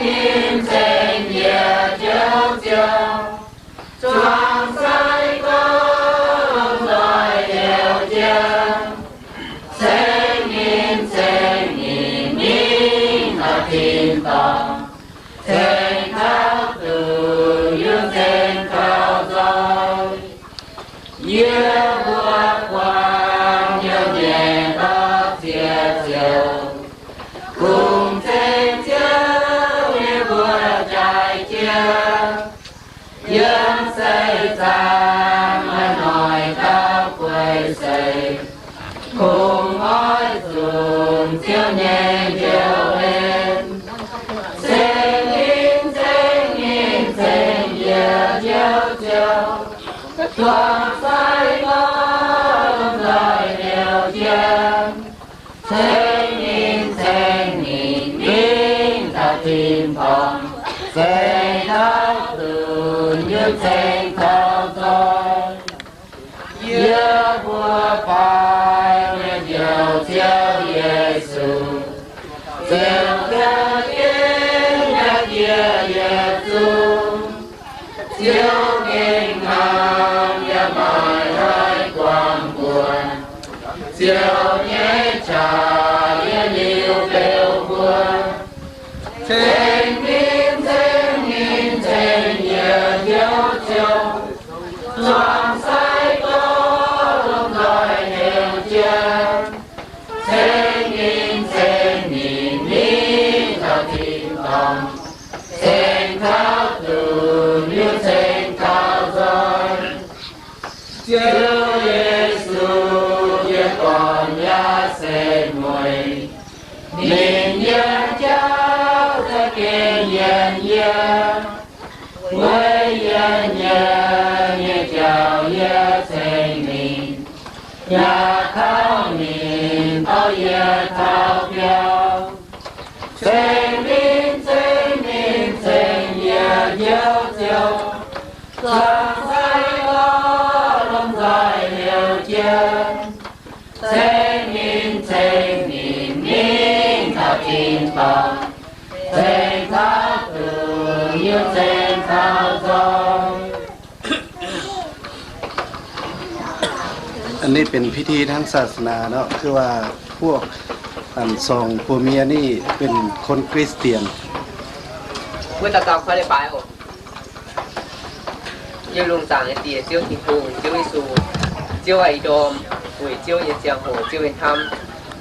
Ninh ceng yiec njoux ziouc zuangx sai gorngv lomh nzoih heuc jiex, ceng ninh ceng ninh mingh taux tin-dorngh, ceng taux dunx yaac ceng taux nzoih. Yie mbuo buangh hnyouv nyei ndortv ziex ziouc kungx ceng Ziouv yie mbuo jaaix jiex. Yiem seix zaangc maaih noic dauh guei seix, kungx oix zunc Ziouv nyei njoux en. Ceng ninh ceng ninh ceng yiec njoux ziouc zuangx sai gorngv lomh nzoih heuc jiex, ceng ninh ceng ninh mingh taux tin-dorngh, ceng taux dunx yaac ceng taux nzoih. Yie mbuo faix nyei njoux Ziouv Yesu, ziouc ziouc jienv yaac jiex yietc zungv. Ziouv gengh hnamv yaac maaih haiz guangc mbuo, Ziouv nyei qaqv yie liuz beu mbuo. Ceng ninh ceng ninh ceng yiec njoux ziouc zuangx sai gorngv lomh nzoih heuc jiex, ceng ninh ceng ninh mingh taux tin-dorngh, ceng taux dunx yaac ceng taux nzoih. Ziouv Yesu, yie gorn yaac se mueiz, ninh yiem jauv za'gengh yiem yie, weic yiem yie nyei jauv yie ceng ninh, yaac taux ninh dorh yie taux biauv. Ceng ninh ceng ninh ceng yiec njoux ziouc zuangx sai gorngv lomh nzoih heuc jiex, ceng ninh ceng ninh mingh taux tin-dorngh, ceng taux dunx yaac ceng taux nzoih. อันนี้เป็นพิธีทางศาสนาเนาะ คือว่าพวกอันสองผัวเมียนี่เป็นคนคริสเตียน Mbuo daux gaux koi leiz-baaix oc. Yie lungh zaangc nyei Die, Ziouv Tin-Hungh, Ziouv Yesu, Ziouv aac, ih ndorm weic Ziouv nyei ziangh hoc, Ziouv nyei hnamv,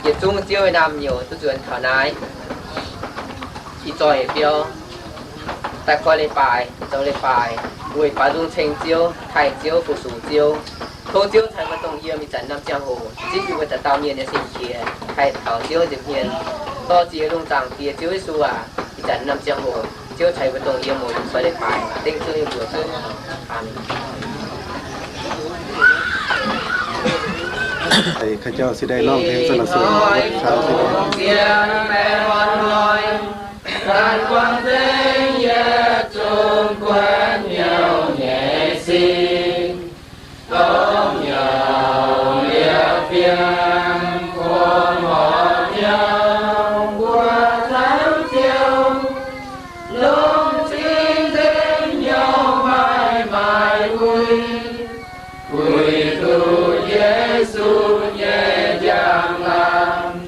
yietc zungv Ziouv nyei naamh nyouz duqv nzuonx taux naaiv ih zoih biauv daaih koi leiz-baaix, zoux leiz-baaix, weic baaux nzung ceng Ziouv, taaih Ziouv, fu-sux Ziouv. Tov Ziouv ceix mbuo dongh yiem ih zanc naaiv ziangh hoc zipv yie mbuo dauh dauh mienh nyei sin-qiex, taaih taux Ziouv nza'hmien. Dorh ziex lungh zaangc Die, Ziouv Yesu aac, ih zanc naaiv ziangh hoc Ziouv ceix mbuo dongh yiem muoz-doic leiz-baaix, dengv Ziouv nyei mbuox. Aamen. ข้าเจ้าสิได้ร้องเพลงสรรเสริญพระเจ้าสิได้ Dongh hnyouv liepc fiem kuv morc hnyouv mbuo caux Ziouv, longc zinh nzengc hnyouv maiv maaih wuic, wuic duqv Yesu nyei njang-laangc.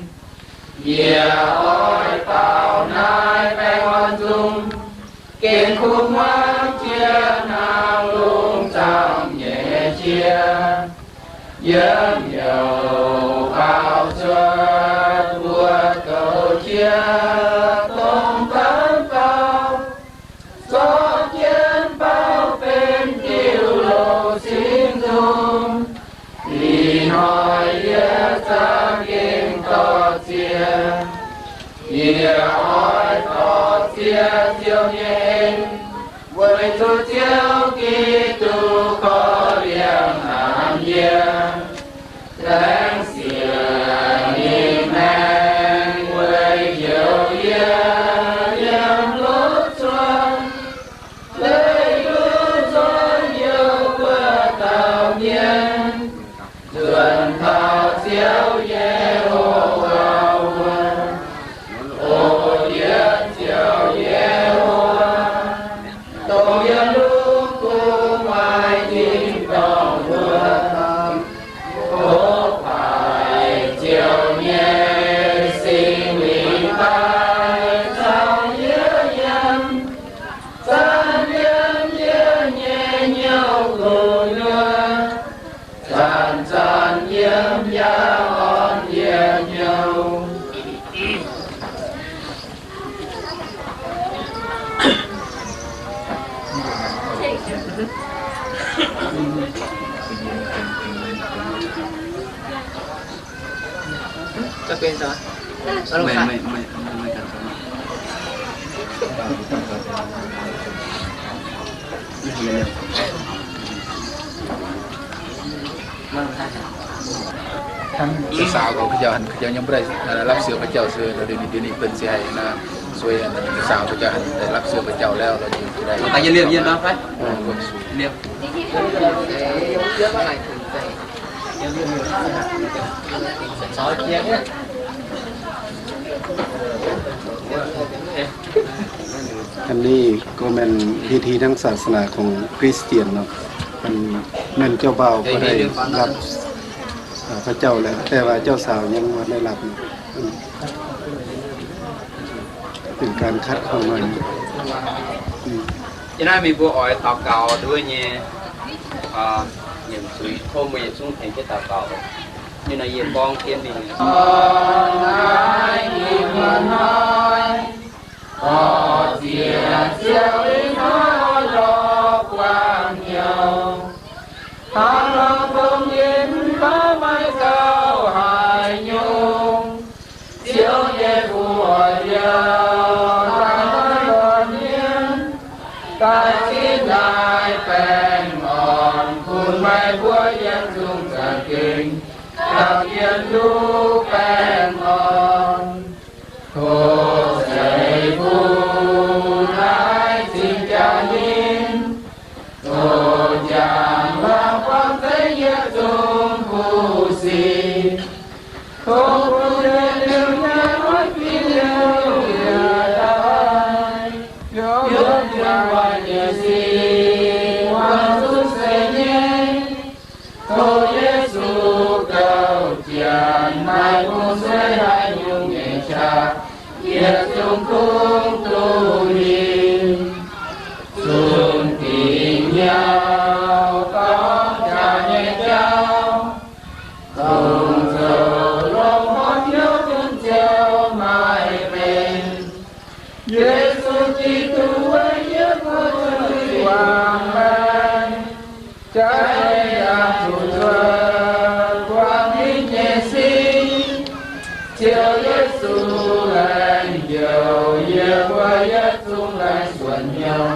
Yie oix baaux naaiv baengh orn nzung, gengh kuv muangx jiex hnangv lungh zaangc nyei qiex. Yiem hnyouv baaux cuotv mbuo douz jiex dongh gaanv baaux, zorqv jienv baaux benx diuh loz-singx nzung. Ih hnoi yie za'gengh dorh ziex, yie oix dorh ziex Ziouv nyei en, weic zuqc Ziouv Giduc korv-lienh naanc yie. Laengz sieqv ninh maengx weic njoux yie yiem lotv cuotv. Leih duqv nzoih youh wuov dauh mienh, nzuonx taux Ziouv nyei hoh gauh wuonh. O Diex Ziouv, yie Hnangv saax kouv, ข้าเจ้า hnangv ข้าเจ้า ยังไม่ได้รับเสื้อพระเจ้า เสื้อ เดี๋ยวนี้ เดี๋ยวนี้เปิ้นสิให้นะ ช่วย saax kouv ข้าเจ้า ได้รับเสื้อพระเจ้าแล้ว เราจะได้ เออ เยี่ยม เยี่ยม เยี่ยม อันนี้ก็แม่นพิธีทางศาสนาของคริสเตียนเนาะ มันแม่นเจ้าบ่าวก็ได้รับ เอ่อ พระเจ้าแล้ว แต่ว่าเจ้าสาวยังบ่ได้รับ เป็นการคัดเข้ามา Yie naaiv mingh mbuo oix daux gaux nduov nyei, nyiemc zuiz tov mbuo yietc zungv tengx jienv daux gaux. Ninh nor yie gorngv jienv mingh. Naaiv ih hnoi, dorh ziec ziouc ih hnoi lorz guangc hnyouv. Hnangv norm dongh yie mv baac maiv gauh haaix nyungc. Ziouv nyei fu'jueiv, daaih lorz mienh, daaih zinh daaih baengh orn, bun meih mbuo yiem zungv za'gengh gapv jienv duqv baengh orn. Tov zeiv-fun naaiv cing jaa-hingv, tov jangx lorngx buangh zeiv yietc zungv kuv sic. Tov bun yietc liuz nyei oix fih liuz yietc daaih, yiem njoux nyei sic, wuonx zungv seix nyei. Tov Yesu gauh janx, maaih bung sueih haaix nyungc nyei qaqv, yietc zungv kungx duqv hingh. Zungv dingc hnyouv gorngv jaax nyei jauv, dongh zoux longx hnyouv jienv Ziouv maiv mengh. Yesu Giduc, yie mbuo zuiz wangc maengx, jaaix nyei yangh zuqc cuotv buangh hingv nyei sin. Ziouv Yesu, laengz njoux yie mbuo yietc zungv laengz suonc hnyouv.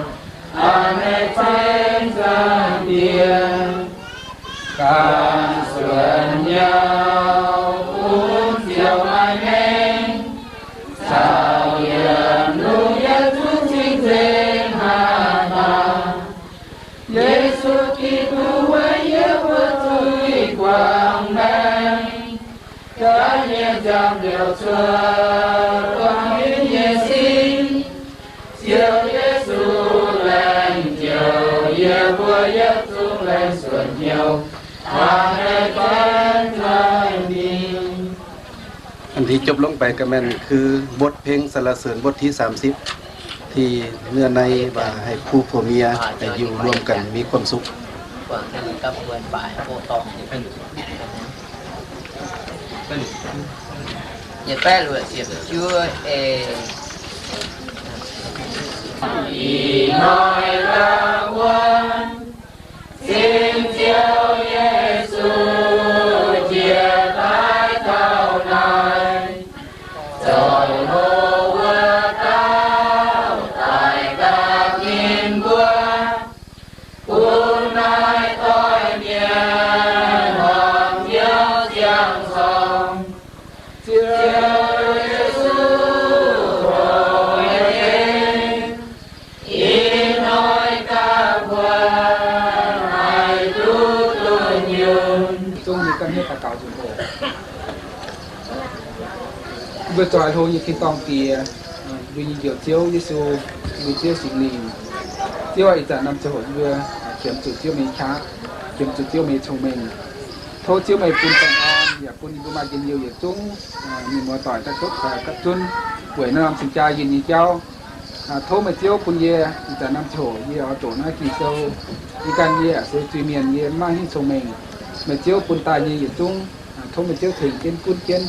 A'hneiv ceng Zaangc Diex, ganh suonc hnyouv bun ziouc maaih mengh, caux yietc lungh yietc zungv cing-nzengc hnangv haaix. Yesu Giduc, weic yie mbuo zuiz wangc maengx, jaaix nyei nziaamv liouc cuotv buangh hingv nyei sin. Ziouv Yesu, laengz njoux yie mbuo yietc zungv laengz suonc hnyouv. A'hneiv ceng Zaangc Diex. อันที่จบลงไปก็แม่นคือ บทเพลงสรรเสริญบทที่สามสิบ ที่เนื้อในว่าให้คู่ผัวเมียให้อยู่ร่วมกันมีความสุข Ih hnoi daaih wuonv, cingx Ziouv Yesu njiec daaih taux naaic, zoux hlo wuov dauh daaih gapv ninh mbuo, bun naaiv doix mienh horpc Ziouv ziangh zorng. Ziouv Yesu, hoc nyei, ih hnoi daaih wuonv, haih duqv dunh yunh. Zungv mingh ganh hnyouv daux gaux nzunc hoc. Mbuo zoih hlo nyei Tin-Dorngh Diex, mbuo nyei Njoux Ziouv Yesu, mbuo Ziouv Singx Lingh. Ziouv aac, ih zanc norm ziangh hoc yie mbuo qiemx zuqc Ziouv meih nyei qaqv, qiemx zuqc Ziouv meih nyei cong-mengh. Tov Ziouv meih bun baengh orn yaac bun yie mbuo maaih njien-youh yietc zungv, mienh muoz-doic daaih duqv gapv zunv weic naaiv norm cing-jaa yunh nyei jauv. Tov meih Ziouv bun yie ih zanc norm ziangh hoc yie oix doqc naaiv Ging-Sou, yie ganh yie aac se zuiz-mienh, yie maiv maaih hnyouv cong-mengh. Meih Ziouv bun daaih nyei yietc zungv, tov meih Ziouv tengx jienv gunv jienv,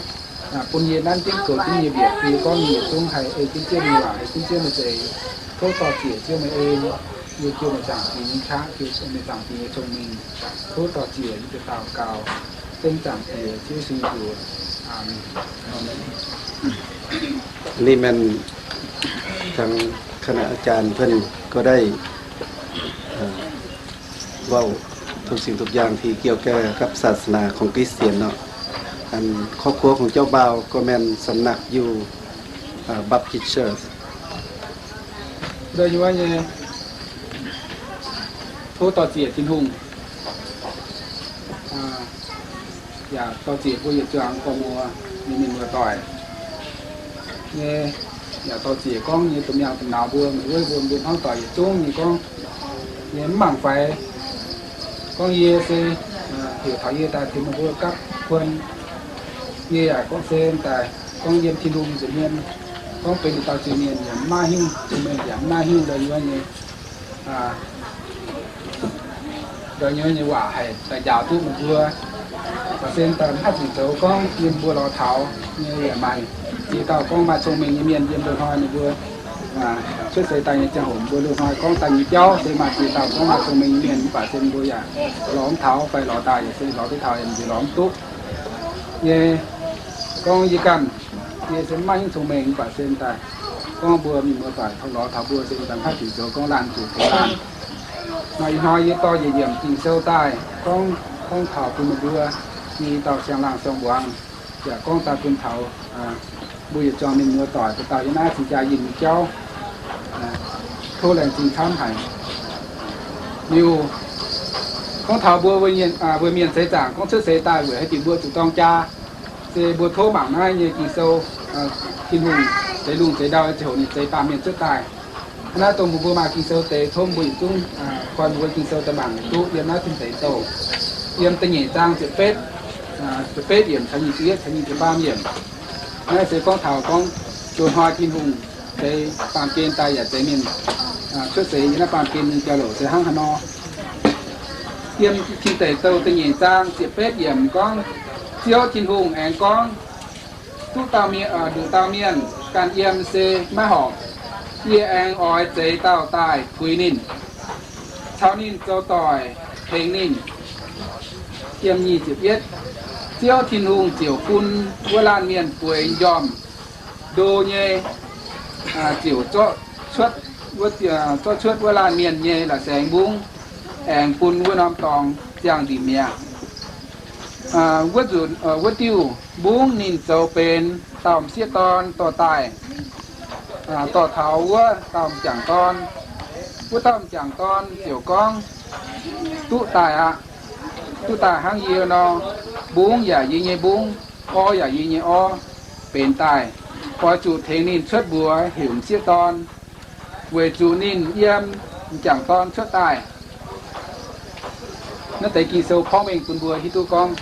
bun yie nanv jienv goux jienv yie mbiec, bun yie gorngv nyei yietc zungv haih ei jienv Ziouv nyei waac, ei jienv Ziouv nyei za'eix. Tov dorh ziec Ziouv meih en, yie jiu meih zaangc Diex nyei qaqv, jiu meih zaangc Diex nyei cong-mengh. Tov dorh ziec yie daux gaux 增长主耶稣基督。阿门。 อันนี้แม่นทางคณะอาจารย์เพิ่นก็ได้ เอ่อ เว้าทุกสิ่งทุกอย่างที่เกี่ยวแก่กับศาสนาของคริสเตียนเนาะ อันครอบครัวของเจ้าบ่าวก็แม่นสำนักอยู่ อ่า Baptist Church. Ndau nyuoz nyei, tov dorh ziec Tin-Hungh. Yaac dorh ziec mbuo yietc zuangx gorx-muoz nyei mienh muoz-doic nyei, yaac dorh ziec gorngv nyei domh miangh domh nauz mbuo, mbuo, mbuo, mbuo hnangv doic yietc zungv nyei gorngv nyei mv mangc faix. Gorngv yie se heuc taux yie daaih tengx meih mbuo gapv kuon. Yie yaac gorngv se daaih gorngv yiem Tin-Hungh nza'hmien nyei, gorngv benx yietc dauh zuiz-mienh yaac mv maaih hingv, zuiz-mienh yaac mv maaih hingv ndau nyuoz nyei, ndau nyuoz nyei waac haih daaih njaaux duqv meih mbuo. Mv baac se daaih mv haih zunc zoux gorngv yiem mbuo lorz taux nyei yaac maaih ziex dauh gorngv maaih cong-mengh nyei mienh yiem loz-hnoi ninh mbuo cuotv seix daaih nyei ziangh hoc, mbuo loz-hnoi gorngv daaih nyei jauv se maaih ziex dauh gorngv maaih cong-mengh nyei mienh, mv baac se mbuo yaac lorz mv taux fai lorz daaih yaac se lorz duqv taux yaac mbuo lorz mv duqv nyei. Gorngv yie ganh, yie se mv maaih hingv cong-mengh, mv baac se daaih gorngv mbuo mienh muoz-doic taux lorz taux mbuo se daaih mv haih zunc zoux gorngv laanh zuqc tengx laanh. Maaih ih hnoi yie dorh yietc yiemc Ging-Sou daaih gorngv, gorngv taux bun meih mbuo nyei dauh siang-laangh siang-mbuangz, yaac gorngv daaih bun taux mbuo yietc zuangx mienh muoz-doic dauh dauh yiem naaiv cing-jaa yinh nyei jauv. Tov laengz zingh camv haic. Liuz, gorngv taux mbuo, mbuo mienh seix zaangc gorngv cuotv seix daaih weic haaix diuc mbuo zuqc dorng jaa, se mbuo tov mangc naaiv nyei Ging-Sou, Tin-Hungh zeix lungh zeix ndau nyei ziangh hoc ninh zeix baamh mienh cuotv daaih. Hnangv naaiv dongh mbuo maaih Ging-Sou deix, tov mbuo yietc zungv koi mbuo Ging-Sou daaih mangc duqv yiem naaiv Tin Deic Douh, yiem da'nyeic zaang ziepc betv, ziepc betv yiemc caux nyic ziepc yietv caux nyic ziepc faam yiemc. Naaiv se gorngv taux gorngv loz-hnoi Tin-Hungh zeix baamh gen daaih yaac zeix mienh cuotv seix yiem naaiv baamh gen nyei jauv-louc se hnangv haaix nor. Yiem Tin Deic Douh da'nyeic zaang ziepc betv yiemc gorngv, Ziouv Tin-Hungh aengx gorngv, Duqv dauh mienh, nduqc dauh mienh ganh yiem se maiv horpc. Yie aengx oix zeix dauh daaih puix ninh, caux ninh zoux doic tengx ninh. Yiem nyic ziepc yietv, Ziouv Tin-Hungh ziouc bun wuov laanh mienh bueix m'njormh ndo nyei, ziouc zorqv cuotv wuov laanh mienh nyei la'saengx mbungv, aengx bun wuov norm dorngx ziangh ndie mi'aqv. Wuov nzunc, wuov diuh mbungv ninh zoux benx dauh m'sieqv dorn dorh daaih, dorh taux wuov dauh m'jangc dorn. Wuov dauh m'jangc dorn ziouc gorngv, Duqv daaih aqv. Duqv daaih hnangv yie nor, mbungv yaac yie nyei mbungv, orv yaac yie nyei orv benx daaih. Oix zuqc tengx ninh cuotv mbuox heuc m'sieqv dorn, weic zuqc ninh yiem m'jangc dorn cuotv daaih. Naaiv deix Ging-Sou porv mengh bun mbuo hiuv duqv gorngv,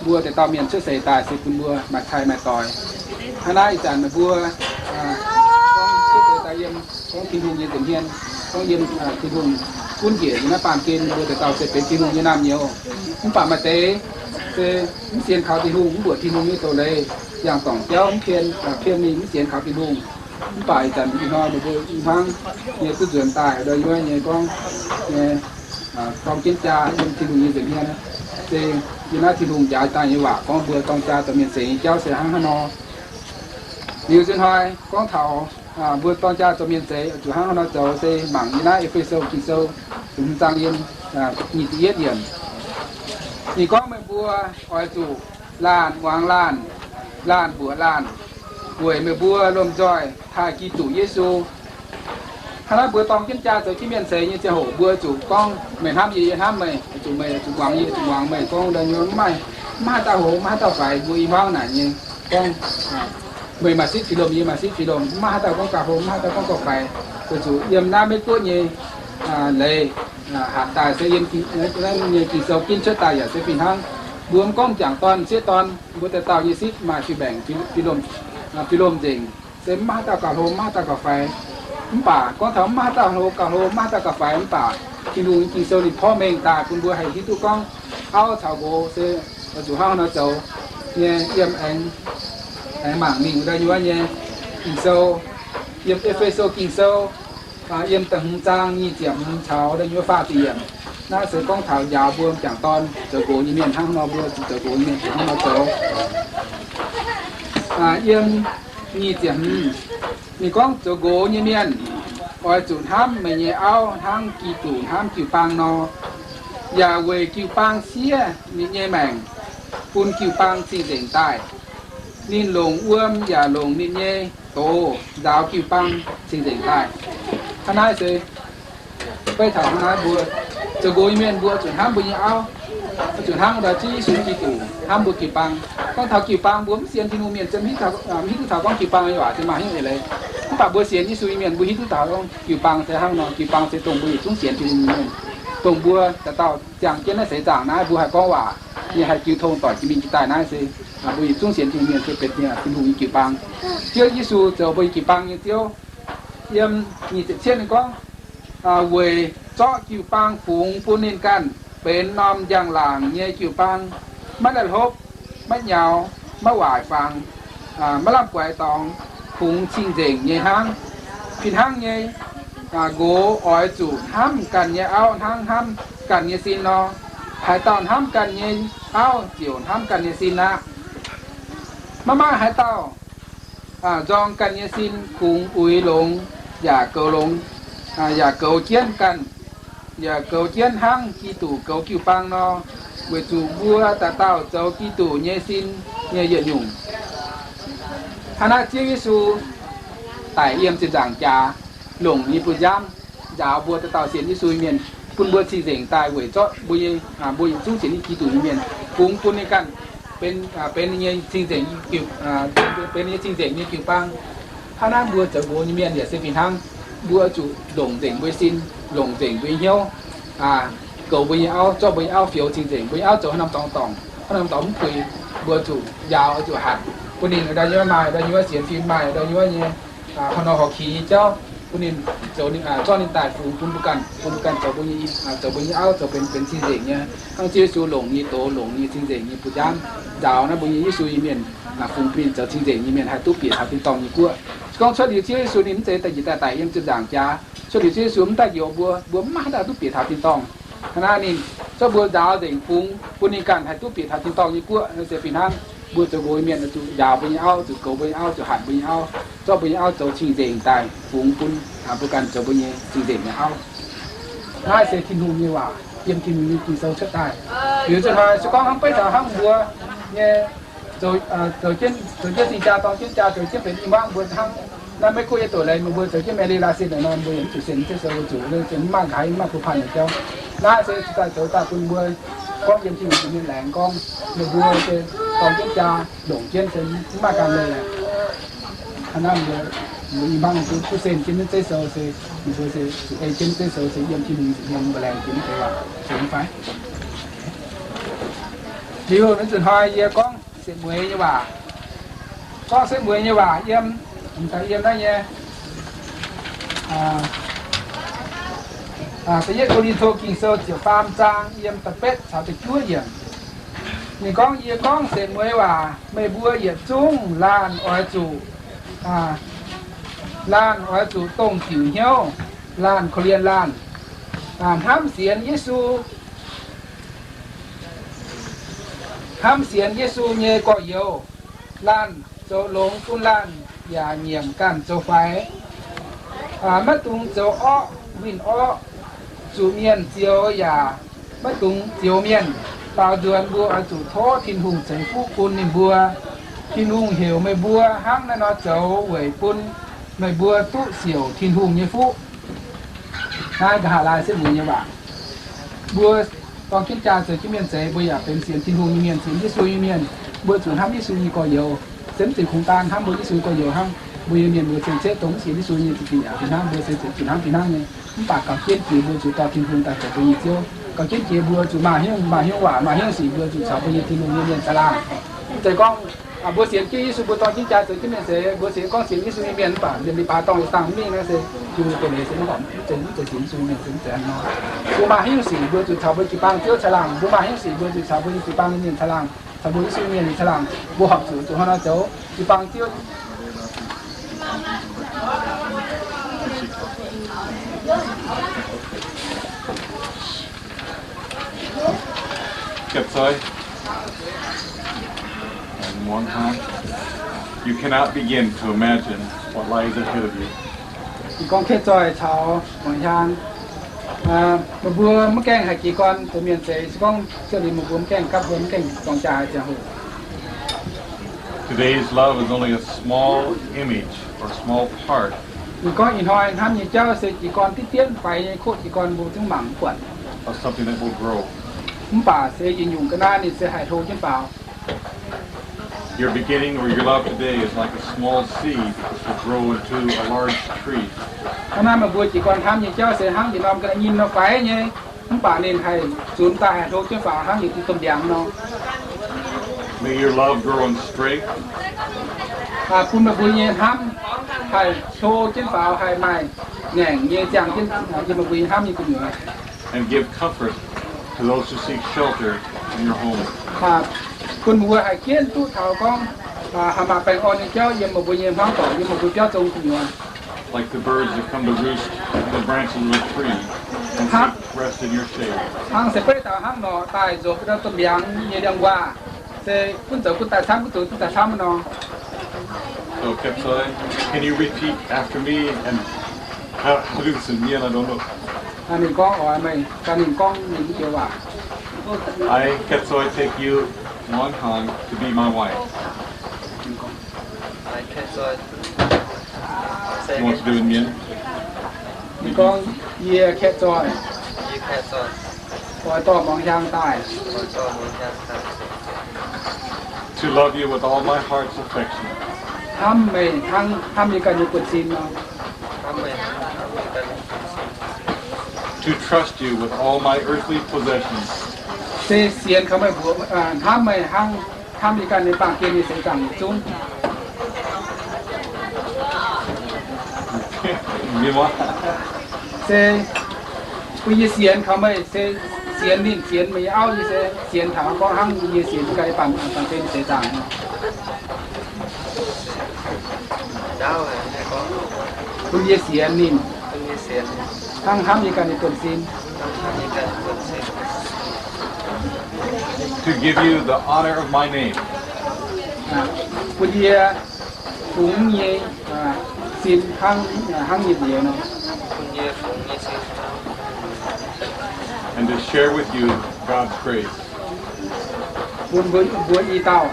mbuo deix dauh mienh cuotv seix daaih se bun mbuo maaih cai maaih doix. Hnangv naaiv ih zanc meih mbuo gorngv cuotv seix daaih yiem, gorngv Tin-Hungh nyei nza'hmien, gorngv yiem Tin-Hungh gunv njiec yiem naaiv baamh gen, mbuo deix dauh se benx Tin-Hungh nyei naamh nyouz. Mv baac maaih deix se mv sienx kaux Tin-Hungh, mv mbuoqc Tin-Hungh nyei doz-leiz, yangh dorngc jauv mv pien, pien mingh mv sienx kaux Tin-Hungh. Mv baac ih zanc ih hnoi meih mbuo i hmuangv nyei duqv nzuonx daaih, ndau nyuoz nyei gorngv nyei dorng jienv jaa yiem Tin-Hungh nyei nza'hmien, se yiem naaiv Tin-Hungh njaaux daaih nyei waac gorngv mbuo dorng jaa zoux mienh seix nyei jauv se hnangv haaix nor. Liuz ziex hnoi gorngv taux mbuo dorng jaa zoux mienh seix zuqc hnangv haaix nor zoux se mangc yiem naaiv E^fe^so Ging-Sou da'hmz zaang yiem nyic ziepc yietv yiemc. Ninh gorngv meih mbuo oix zuqc laanh muangx laanh, laanh mbuoqc laanh, weic meih mbuo lomh nzoih taaih Giduc Yesu. Hnangv naaiv mbuo dorng jienv jaa zoux jienv mienh seix nyei ziangh hoc mbuo zuqc gorngv meih hnamv yie, yie hnamv meih, zuqc meih zuqc muangx yie, zuqc muangx meih. Gorngv ndau nyuoz mv maaih, mv maaih haaix dauh hoz, mv maaih haaix dauh faix. Mbuo i hmuangv naaic nyei gorngv meih maaih sitv fih lomh, yie maaih sitv fih lomh, mv maaih haaix dauh gorngv gauh hlo, mv maaih haaix dauh gorngv gauh faix. Weic zuqc yiem naaiv Meiv Guoqv nyei leiz hatc daaih se yiem nyei Ging-Sou ginv cuotv daaih yaac se fih hnangv. Mbuo mv gorngv m'jangc dorn, m'sieqv dorn, mbuo deix dauh nyei sitv maaih fih mbaengc, fih lomh, fih lomh nzengc, se mv maaih haaix dauh gauh hlo, mv maaih haaix dauh gauh faix. Mv baac gorngv taux mv maaih haaix dauh hlo gauh hlo, mv maaih haaix dauh gauh faix, mv baac Tin-Hungh nyei Ging-Sou ninh porv mengh daaih bun mbuo haih hiuv duqv gorngv auv caux nqox se oix zuqc hnangv haaix nor zoux nyei. Yiem aengx, aengx mangc mingh ndau nyuoz nyei Ging-Sou, yiem E^fe^so Ging-Sou, yiem da'hmz zaang nyic ziepc hmz caux ndau nyuoz faah ziepc yiemc. Naaiv se gorngv taux njaaux mbuo m'jangc dorn zoux nqox nyei mienh hnangv nor, mbuo zuqc zoux nqox nyei mienh hnangv nor zoux. Yiem nyic ziepc hmz, ninh gorngv zoux nqox nyei mienh oix zuqc hnamv meih nyei auv hnangv Giduc hnamv jiu-baang nor, yaac weic jiu-baang siev ninh nyei maengc, bun jiu-baang cing-nzengc daaih. Ninh longc wuom yaac longc ninh nyei doz nzaaux jiu-baang cing-nzengc daaih. Hnangv naaiv se beiv taux hnangv naaiv mbuo zoux nqox nyei mienh mbuo zuqc hnamv mbuo nyei auv, zuqc hnangv nor Ziouv Yesu Giduc hnamv mbuo jiu-baang. Gorngv taux jiu-baang mbuo mv sienx Tin-Hungh mienh ziouc mv hiuv duqv taux gorngv jiu-baang nyei waac ziouc maaih hnyouv eix leiz. Mv baac mbuo sienx Yesu nyei mienh mbuo hiuv duqv taux gorngv jiu-baang se hnangv nor. Jiu-baang se dongh mbuo yietc zungv sienx Tin-Hungh nyei mienh, dongh mbuo dauh dauh ziangh jienv naaiv seix zaangc naaiv mbuo haih gorngv waac, mienh haih jiu tong doic jiex mingh jiex daaih naaiv se mbuo yietc zungv sienx Tin-Hungh mienh se benx Tin-Hungh nyei jiu-baang. Ziouv Yesu zoux mbuo nyei jiu-baang nyei Ziouv. Yiem nyic ziepc cietv ninh gorngv, weic zorqv jiu-baang fungx bun ninh ganh benx norm njang-laangc nyei jiu-baang, maiv daaih hlopv, maiv nyaux, maiv waaic fangx, maiv lamh guaix dorngx, kungx cing-nzengc nyei hnangv. Fih hnangv nyei, nqox oix zuqc hnamv ganh nyei auv hnangv hnamv ganh nyei sin nor. Haaix dauh hnamv ganh nyei auv ziouc hnamv ganh nyei sin aqv. Maiv maaih haaix dauh nzorng ganh nyei sin kungx uix longx yaac goux longx, yaac goux jienv ganh, yaac goux jienv hnangv Giduc goux jiu-baang nor, weic zuqc mbuo dauh dauh zoux Giduc nyei sin nyei yietc nyungc. Hnangv naaiv Ziouv Yesu daic yiem ziepc nzaangc jaax, longc ninh nyei bu nziaamv nzaaux mbuo dauh dauh sienx Yesu nyei mienh, bun mbuo cing-nzengc daaih weic zorqv mbuo nyei, mbuo yietc zungv sienx Giduc nyei mienh, fungx bun ninh ganh benx, benx ninh nyei cing-nzengc, benx ninh nyei cing-nzengc nyei jiu-baang. Hnangv naaiv mbuo zoux nqox nyei mienh yaac se fih hnangv. Mbuo zuqc longc nzengc mbuo sin, longc nzengc mbuo nyei hnyouv, goux mbuo nyei auv, zorqv mbuo nyei auv fioux cing-nzengc. Mbuo nyei auv zoux haaix norm dorngx, haaix norm dorngx mv puix, mbuo zuqc njaaux, zuqc hatc bun ninh ndau nyuov maaih, ndau nyuov sienx fim maaih, ndau nyuov nyei haaix norm horqc qiex nyei jauv bun ninh, zoux, zorqv ninh daaih fungx bun mbuo ganh, bun mbuo ganh zoux mbuo nyei, zoux mbuo nyei auv, zoux benx, benx cing-nzengc nyei. Hnangv Ziouv Yesu longc nyei doz, longc nyei cing-nzengc nyei bu nziaamv nzaaux naaiv mbuo nyei Yesu nyei mienh, fungx bun ninh zoux cing-nzengc nyei mienh haih duqv bieqc taux tin-dorngh nyei guoqv. Se gorngv cuotv liuz Ziouv Yesu ninh mv zeiz da'nyiec daaih daic yiem ziepc nzaangc jaax, cuotv liuz Ziouv Yesu mv daaih njoux mbuo, mbuo mv maaih haaix dauh duqv bieqc taux tin-dorngh. Hnangv naaiv ninh zorqv mbuo nzaaux nzengc fungx bun ninh ganh haih duqv bieqc taux tin-dorngh nyei guoqv. Se fih hnangv mbuo zoux nqox nyei mienh zuqc njaaux mbuo nyei auv, zuqc goux mbuo nyei auv, zuqc hatc mbuo nyei auv, zorqv mbuo nyei auv zoux cing-nzengc daaih fungx bun mbuo ganh zoux mbuo nyei cing-nzengc nyei auv. Naaiv se Tin-Hungh nyei waac yiem Tin-Hungh nyei Ging-Sou cuotv daaih. Liuz nzunc hnoi se gorngv hnangv beiv taux hnangv mbuo nyei zoux, zoux jienv, zoux jienv sing jaa dorng jienv jaa, zoux jienv benx i hmuangv mbuo hnangv naaiv Meiv Guoqv nyei doz-leiz, meih mbuo zoux jienv Malaysia naaic nor, mbuo yaac mv zuqc sienx Ziouv Sou, mbuo zuqc, mbuo mv maaih nqa'haav, mv maaih bun panh nyei jauv. Naaiv se daaih zoux daaih bun mbuo gorngv yiem Tin-Hungh nyei laengz gorngv, meih mbuo se dorng jienv jaa, longc jienv se mv maaih ganh leiz aqv. Hnangv naaiv mbuo, mbuo i hmuangv duqv, duqv sen jienv naaiv Ziouv Sou se, meih mbuo se zuqc ei jienv Ziouv Sou se yiem Tin-Hungh nyei mbuo laengz jiex mv deix waac, se mv fai? Liuz naaiv nzunc hnoi yie gorngv setv mueiz nyei waac. Gorngv setv mueiz nyei waac yiem, mv daaih yiem naaiv nyei, da'yietv Ko^lin^to Ging-Sou ziepc faam zaang yiem da'betv caux da'juov yiemc. Ninh gorngv, yie gorngv setv mueiz waac, meih mbuo yietc zungv laanh oix zuqc, laanh oix zuqc dongh diuc hnyouv, laanh korv-lienh laanh, hnamv sienx Yesu, hnamv sienx Yesu nyei gorx-youz. Laanh zoux longx bun laanh yaac nyiemc ganh zoux faix. Maiv dungx zoux orqv winh orqv, zuqc mienh zioux yaac maiv dungx zioux mienh. Daaux nzuonx mbuo oix zuqc tov Tin-Hungh ceix fuqv bun ninh mbuo. Tin-Hungh heuc meih mbuo hnangv naaiv nor zoux weic bun meih mbuo duqv siouc Tin-Hungh nyei fuqv. Naaiv nqa'haav laai setv mueiz nyei waac. Mbuo dorng jienv jaa zoux jienv mienh zeix, mbuo yaac benx sienx Tin-Hungh nyei mienh, sienx Yesu nyei mienh. Mbuo zuqc hnamv Yesu nyei gorx-youz. Se mv zeiz kungx daan hnamv mbuo Yesu nyei gorx-youz hnangv. Mbuo nyei mienh mbuo cien-ceqv dongh mv sienx Yesu nyei za'gengh yaac fih hnangv, mbuo se zuqc hnamv fih hnangv nyei. Mv baac gauh jienv jiex mbuo zuqc dorh Tin-Hungh daaih zoux mbuo nyei Ziouv. Gauh jienv jiex mbuo zuqc maaih hnyouv, maaih hnyouv waac, maaih hnyouv sic mbuo zuqc caux mbuo nyei Tin-Hungh nyei mienh caangh laangh. Mv zeiz gorngv mbuo sienx jienv Yesu, mbuo dorng jienv jaa zoux jienv mienh zeix, mbuo sienx gorngv sienx Yesu nyei mienh mv baac mienh li baac dorng yietc dangh mingh naaiv se Tin-Hungh doz-leiz se mv baac mv zeiz, mv zeiz sienx Yesu mienh se mv zeiz hnangv nor. Mbuo maaih hnyouv sic mbuo zuqc caux mbuo jiu-baang Ziouv caangh laangh, mbuo maaih hnyouv sic mbuo zuqc caux mbuo nyei jiu-baang nyei mienh caangh laangh, caux mbuo Yesu mienh caangh laangh, mbuo horpc zuqc zuqc hnangv nor zoux jiu-baang Ziouv. Katzoih and Muangh Hang, you cannot begin to imagine what lies ahead of you. Ninh gorngv Katzoih caux Muangh Hang, meih mbuo maiv gaengh haih jiez gorn zoux mienh seix. Se gorngv ziouc ninh meih mbuo maiv gaengh gapv, mbuo maiv gaengh dorng jaa ziangh hoc. Today's love is only a small image or small part Ninh gorngv ih hnoi hnamv nyei jauv se jiez gorn diqv dienv faix nyei, koqv jiez gorn mbuo zungv mangc mv buatc. Of something that will grow. Mv baac se yietc nyungc ga'naaiv ninh se haih hlo jienv faaux. Your beginning or your love today is like a small seed which will grow into a large tree. Hnangv naaiv meih mbuo jiez gorn hnamv nyei jauv se hnangv yietc norm ga'naaiv nyim nor faix nyei, mv baac ninh haih zunx daaih haih hlo jienv faaux hnangv yietc diuh domh mbiaangx nor. May your love grow in strength. Bun meih mbuo nyei hnamv haih hlo jienv faaux, haih maaih ngaengc nyei ziangh jienv yiem meih mbuo nyei hnamv nyei gu'nyuoz. And give comfort to those who seek shelter in your home. Bun meih mbuo haih jienv duqv taux gorngv haih maaih baengh orn nyei jauv yiem meih mbuo nyei hmuangv doic, yiem meih mbuo biauv zong gu'nyuoz. Like the birds that come to roost in the branches of a tree and seek rest in your shade. Hnangv se beiv dauh hnangv nor daaih nzuonx bun domh mbiaangx nyei ndiangx-nquaah, se gunv zoux gunv daaih camv, gunv zoux gunv daaih camv nor. So, Kepsoi, can you repeat after me and how, how to say it? I don't know. Ninh gorngv, oix meih gan ninh gorngv ninh joux waac. I, Kepsoi, take you, Muangh Hang, to be my wife. I, Kepsoi, say it again. Ninh gorngv, yie Kepsoi, yie Kepsoi, oix dorh Muangh Hang daaih, oix dorh Muangh Hang daaih, to love you with all my heart's affection, hnamv meih hnangv hnamv yie ganh nyei buonv-sin nor, hnamv meih hnangv hnamv yie ganh nyei buonv-sin, to trust you with all my earthly possessions, se sienx kaux meih mbuox, hnamv meih hnangv hnamv yie ganh nyei baamh gen nyei seix zaangc yietc zungv. Se bun yie sienx kaux meih, se sienx ninh, sienx meih nyei auv, yie se sienx taux gorngv hnangv yie sienx yie ganh nyei baamh, baamh gen nyei seix zaangc. Bun yie sienx ninh hnangv hnamv yie ganh nyei buonv-sin. To give you the honor of my name. Bun yie fungx nyei sin hnangv, hnangv nyei nziex nor. And to share with you God's grace. Bun mbuo, mbuo i dauh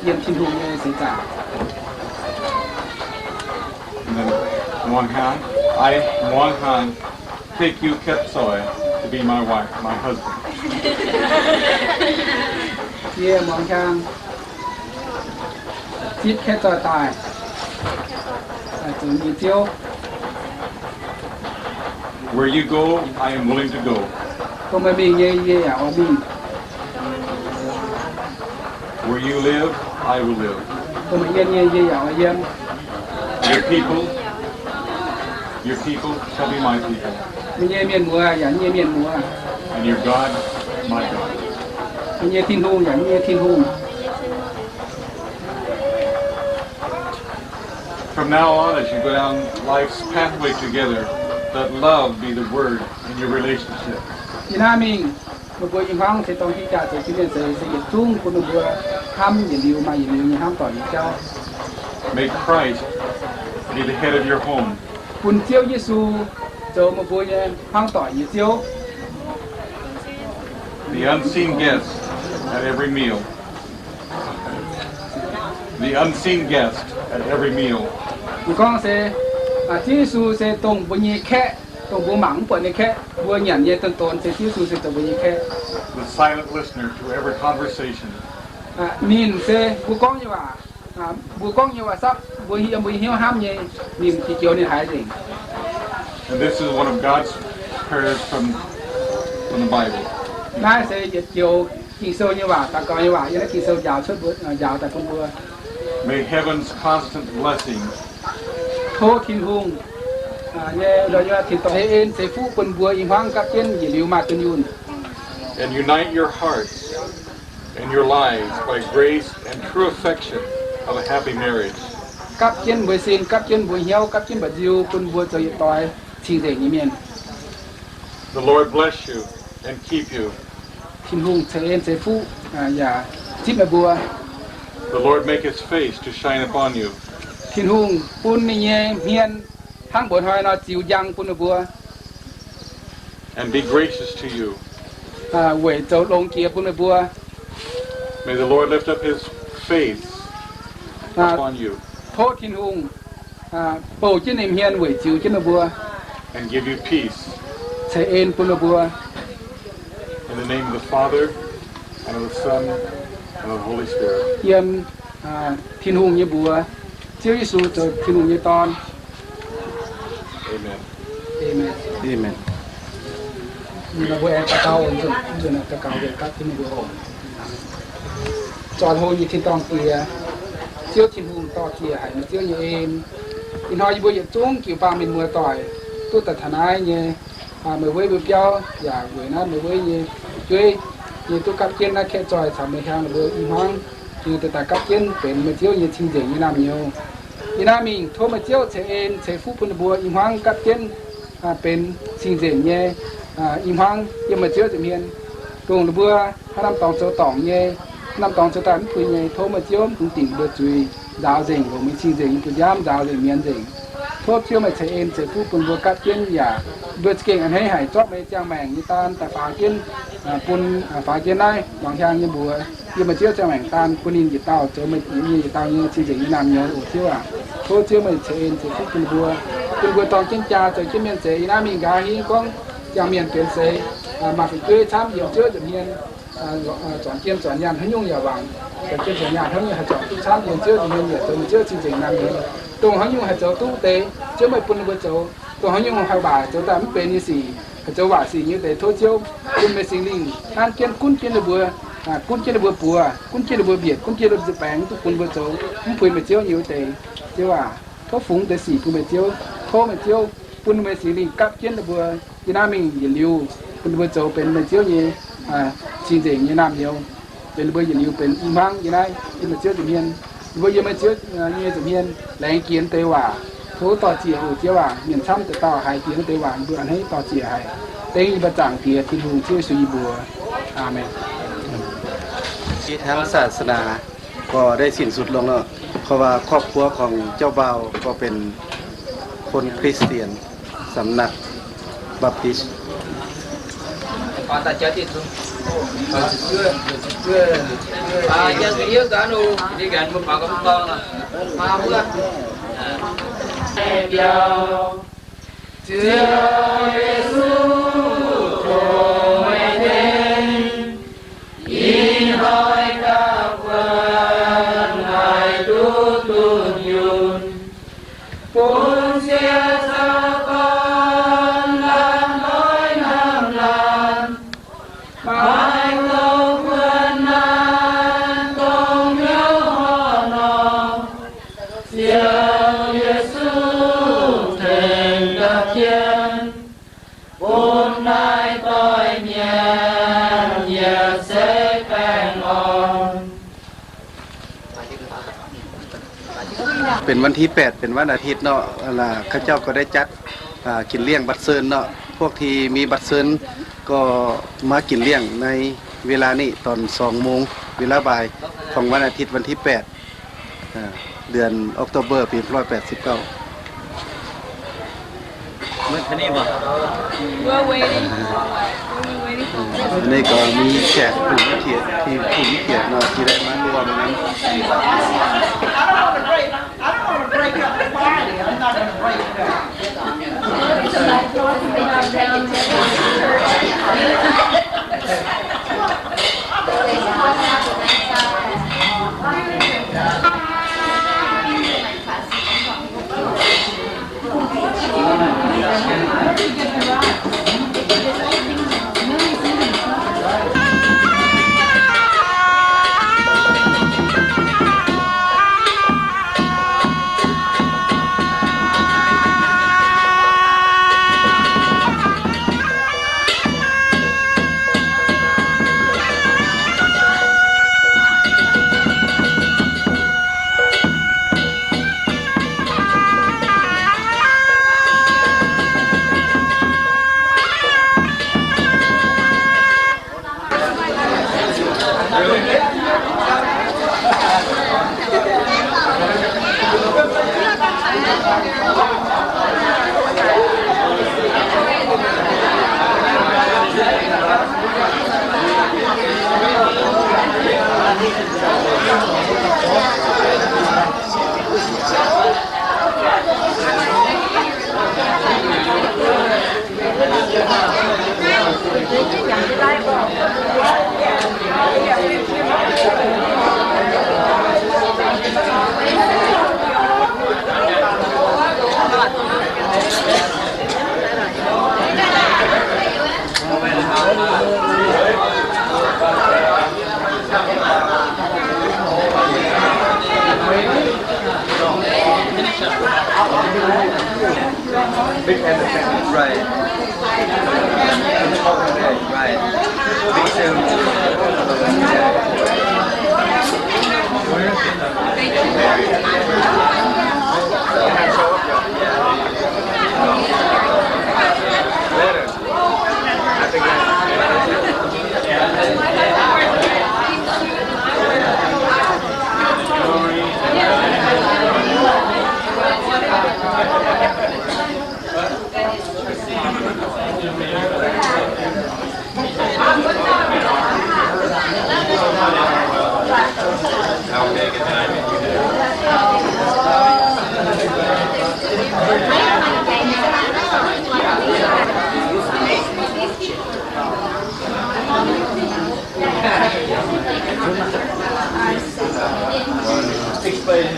yiem Tin-Hungh nyei seix zaangc. And then Muangh Hang, I, Muangh Hang, take you, Kepsoi, to be my wife, my husband. Yie Muangh Hang zipv Kepsoi daaih zoux yie nyei ziouv. Where you go, I am willing to go. Dongh meih mingh nyei, yie yaac oix mingh. Where you live, I will live. Dongh meih yiem nyei, yie yaac oix yiem. Your people, your people shall be my people. Meih nyei mienh muoz yaac yie nyei mienh muoz. And your God, my God. Meih nyei Tin-Hungh yaac yie nyei Tin-Hungh. From now on, as you go down life's pathway together, let love be the word in your relationship. Yiem naaiv mingh, meih mbuo ih hmuangv se dorng jienv jaa zoux jienv mienh seix, se yietc zungv bun meih mbuo hnamv yietc liuz maaih yietc liuz nyei hnamv doic nyei jauv. May Christ be the head of your home. Bun Ziouv Yesu zoux meih mbuo nyei hnamv doic nyei Ziouv. The unseen guest at every meal. The unseen guest at every meal. Ninh gorngv se, Ziouv Yesu se dongh mbuo nyei kaeqv, dongh mbuo mangc mv buatc nyei kaeqv. Mbuo nyanc nyei donx-donx se Ziouv Yesu se dongh mbuo nyei kaeqv. The silent listener to every conversation. Ninh se mbuo gorngv nyei waac, mbuo gorngv nyei waac sapv, mbuo yiem mbuo nyei hnyouv hnamv nyei, ninh diuh joux ninh haiz nzengc. And this is one of God's prayers from, from the Bible. Naaiv se yietc joux Ging-Sou nyei waac, daux gaux nyei waac, yiem naaiv Ging-Sou njaaux cuotv mbuo, njaaux daaih bun mbuo. May heaven's constant blessing, tov Tin-Hungh nyei, nyei tin-dorngh ceix en ceix fuqv bun mbuo ih hmuangv gapv jienv yietc liuz maaih dunh yunh. And unite your hearts and your lives by grace and true affection of a happy marriage. Gapv jienv mbuo sin, gapv jienv mbuo hnyouv, gapv jienv mba'nziu bun mbuo zoux yietc doix cing-nzengc nyei mienh. The Lord bless you and keep you. Tin-Hungh ceix en ceix fuqv yaac zipv meih mbuo. The Lord make his face to shine upon you Tin-Hungh bun ninh nyei hmien hnangv mbuoqc hnoi nor ziux njang bun meih mbuo and be gracious to you. Weic zoux longx jiex bun meih mbuo. May the Lord lift up his face upon you tov Tin-Hungh bouh jienv ninh hmien weic ziux jienv meih mbuo and give you peace. ceix en bun meih mbuo. In the name of the Father, and of the Son, and of the Holy Spirit. Yiem Tin-Hungh nyei mbuox, Ziouv Yesu zoux Tin-Hungh nyei Dorn. Amen. Amen. Amen. Meih mbuo aengx daux gaux, nzunc daux gaux nzengc gapv jienv meih mbuo oc. Zornc hlo nyei tin-dorngh Diex, Ziouv Tin-Hungh, dorh ziec haic meih Ziouv nyei en. Ih hnoi yie mbuo yietc zungv jiu-baang mienh muoz-doic duqv daaih taux naaiv nyei, meih weiv mbuo biauv yaac weic naaiv meih weiv nyei fu'jueiv nyei duqv gapv jienv naaiv kaeqv zoih caux meih hiaangx ninh mbuo i hmuangv, ninh daaih gapv jienv benx meih Ziouv nyei cing-nzengc nyei naamh nyouz. Yie naaiv mingh tov meih Ziouv ceix en ceix fuqv bun ninh mbuo i hmuangv gapv jienv benx cing-nzengc nyei i hmuangv yiem meih Ziouv nza'hmien. Dongh ninh mbuo haaix norm dorngx zoux dorngc nyei, haaix norm dorngx zoux daaih mv puix nyei, tov meih Ziouv mv dungx dingc ninh mbuo zuiz, nzaaux nzengc longc meih cing-nzengc nyei bu nziaamv nzaaux nzengc mienz nzengc. Tov Ziouv meih ceix en ceix fuqv bun mbuo gapv jienv yaac mbuo za'gengh a'hneiv haic zorqv meih ziangh maengc nyei daan daaih faaux jienv, bun, faaux jienv naaiv muangx hiaang nyei mbuox yiem meih Ziouv ziangh maengc daan bun ninh yietc dauh zoux meih nyei yietc dauh nyei cing-nzengc nyei naamh nyouz oc Ziouv aac. Tov Ziouv meih ceix en ceix fuqv bun mbuo, bun mbuo dorng jienv jaa zoux jienv mienh seix. Yie naaiv mingh nqa'haav hingv gorngv ziangh mienh benx seix, maaih fu'jueiv camv yiem Ziouv nza'hmien, zuangx jien zuangx nyaanh haaix nyungc yaac wangc, zuangx jien zuangx nyaanh haaix nyungc haih zuangx duqv camv yiem Ziouv nza'hmien yaac zoux meih Ziouv cing-nzengc naamh nyouz. Dongh haaix nyungc haih zoux duqv deix, Ziouv meih bun ninh mbuo zoux. Dongh haaix nyungc haih waaic zoux daaih mv benx nyei sic, haih zoux waaic sic nyei deix, tov Ziouv bun meih Singx Lingh hnamv jienv gunv jienv ninh mbuo, gunv jienv ninh mbuo buoz, gunv jienv ninh mbuo mbietc, gunv jienv ninh mbuo nzuih baengx duqv bun mbuo zoux mv puix meih Ziouv nyei wuov deix. Ziouv aac, tov fungx deix sic bun meih Ziouv. Tov meih Ziouv bun meih Singx Lingh gapv jienv ninh mbuo yiem naaiv mingh yietc liuz, bun ninh mbuo zoux benx meih Ziouv nyei cing-nzengc nyei naamh nyouz, benx ninh mbuo yietc liuz benx i hmuangv yiem naaiv yiem meih Ziouv nza'hmien. Ninh mbuo yiem meih Ziouv nyei nza'hmien laengz jiex deix waac. Tov dorh ziec oc Ziouv aac. Mienh camv deix dauh haiz jiex deix waac, ninh mbuo a'hneiv dorh ziec haic. Dengv yie mbuo zaangc Diex Tin-Hungh Ziouv Yesu nyei mbuox. Aamen. ชีวิตทางศาสนาก็ได้สิ้นสุดลงแล้ว เพราะว่าครอบครัวของเจ้าบ่าวก็เป็นคนคริสเตียน สำนักบัพติสต์ Ih hnoi gauh buonc haic duqv dunh yunh, bun sieqv caux gorn lamh ndoih hnamv laanh, maaih gouv buonc naaiv dongh hnyouv horh nor, Ziouv Yesu tengx gapv jienv bun naaiv doix mienh yietc seix baengh orn. เป็นวันที่แปด เป็นวันอาทิตย์เนาะ ข้าเจ้าก็ได้จัด อ่า กินเลี้ยงบัตรเชิญเนาะ พวกที่มีบัตรเชิญก็มากินเลี้ยงในเวลานี้ ตอนสองโมง เวลาบ่ายของวันอาทิตย์วันที่แปด อ่า เดือนออกโทเบอร์ ปีพันเก้าร้อยแปดสิบเก้า We're waiting for, we're waiting for อันนี้ก็มีแขกผู้มีเกียรติ ที่ผู้มีเกียรติเนาะ ที่ได้มาร่วมงาน I don't want to break, I don't want to break up the party. I'm not going to break it up. Big entertainment, right. Right. Big ceremony. Later. Saux jauv-louc hnangv, hnangv saah haih gaengh, haih bun mv bieqc.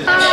Aa,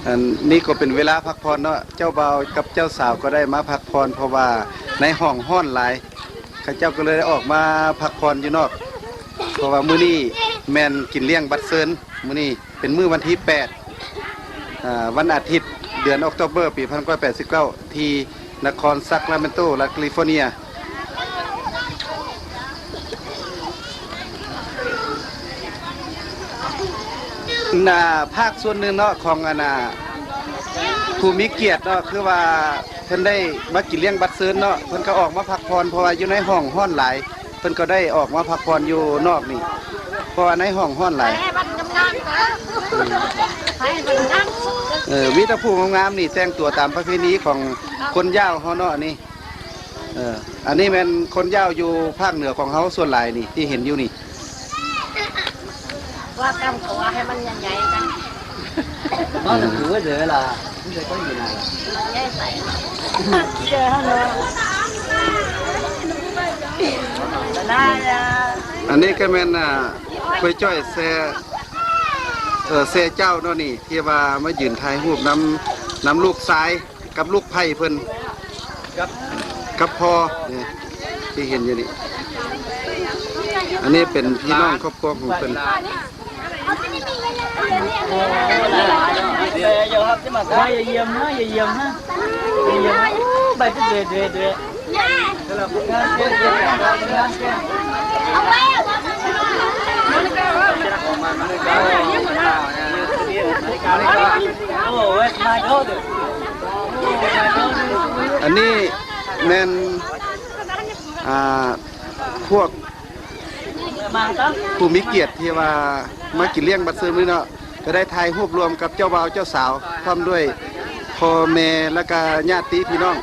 อันนี้ก็เป็นเวลาพักผ่อนเนาะ เจ้าบ่าวกับเจ้าสาวก็ได้มาพักผ่อน เพราะว่าในห้องร้อนหลาย ข้าเจ้าก็เลยได้ออกมาพักผ่อนอยู่นอก เพราะว่ามื้อนี้แม่นกินเลี้ยงบัตรเชิญ มื้อนี้เป็นมื้อวันที่แปด อ่า วันอาทิตย์ เดือนออกโทเบอร์ ปีพันเก้าร้อยแปดสิบเก้า ที่นครซักราเมนโต รัฐแคลิฟอร์เนีย น่า ภาคส่วนหนึ่งเนาะ ของอันน่ะ ผู้มีเกียรติเนาะ คือว่าเพิ่นได้มากินเลี้ยงบัตรเชิญเนาะ เพิ่นก็ออกมาพักผ่อน เพราะว่าอยู่ในห้องร้อนหลาย เพิ่นก็ได้ออกมาพักผ่อนอยู่นอกนี่ เพราะว่าในห้องร้อนหลาย เออ มีแต่ผู้งามๆ นี่ แต่งตัวตามประเพณีของคนยาวเฮาเนาะ อันนี้ เออ อันนี้แม่นคนยาวอยู่ภาคเหนือของเฮาส่วนหลายนี่ ที่เห็นอยู่นี่ ว่าตั้งตัวให้มันใหญ่ๆ กัน เออ มันจะถือว่าเดี๋ยวล่ะ มันจะต้องอยู่ไหน ใหญ่ใส่ เจอเฮาเนาะ ได้อ่ะ อันนี้ก็แม่น อ่า คุยจ้อยแซ่ เอ่อ แซ่เจ้าเนาะนี่ ที่ว่ามายืนถ่ายรูปนำ นำลูกชาย กับลูกใพร่เพิ่น กับ กับพ่อนี่ ที่เห็นอยู่นี่ อันนี้เป็นพี่น้องครอบครัวของเพิ่น มาอย่าเยี่ยมนะ อย่าเยี่ยมนะ อย่าเยี่ยมนะ อู้ ไปเดือดเดือดเดือด เอาไว้อะ เอาไว้อะ อันนี้แม่น อ่า พวกผู้มีเกียรติที่ว่ามากินเลี้ยงบัตรเซิงนี่เนาะ ก็ได้ถ่ายรูปรวมกับเจ้าบ่าวเจ้าสาว พร้อมด้วยพ่อแม่แล้วก็ญาติพี่น้อง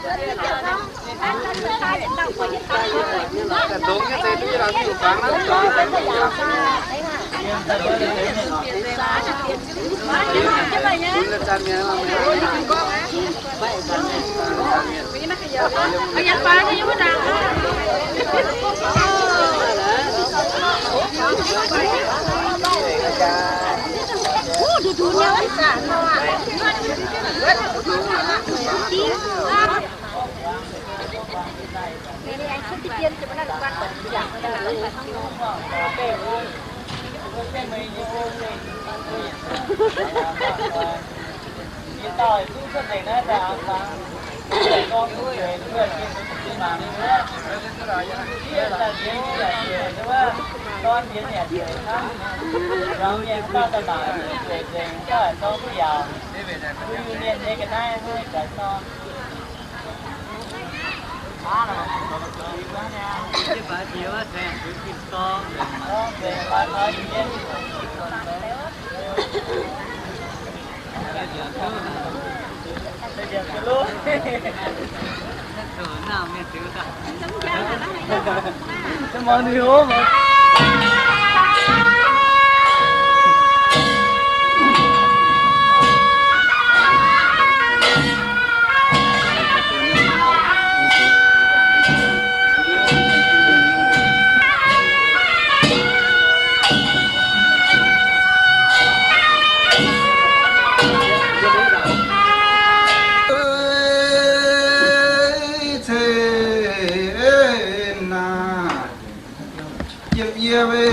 Jiem yie wei,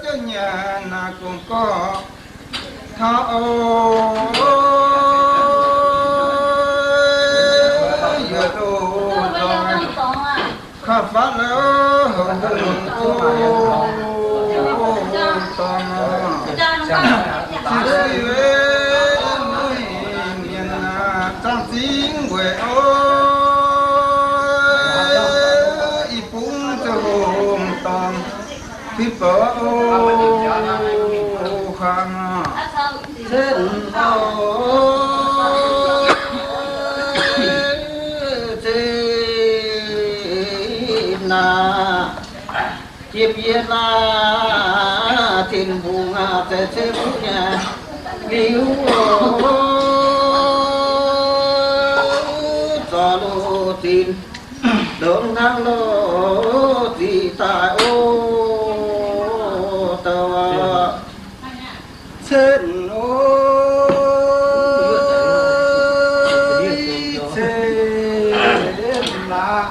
jiem nyei naaiv gong gorqv taux o, yie doz nzoih kaav fatv la'houc hungh o, dorngx ziqc sic wei, muic mienh zaangc zingv weic o, i bungx ziouc hungh dorngx fih bouc o, hlang cen o, cen aac. Jiem yie laac, Tin-Hungh aac, zeix ceix mbuo nyei liuz, zorc loz-zinh ndongc hnangv loz-zinh daaih o, douc cen o, cen aac.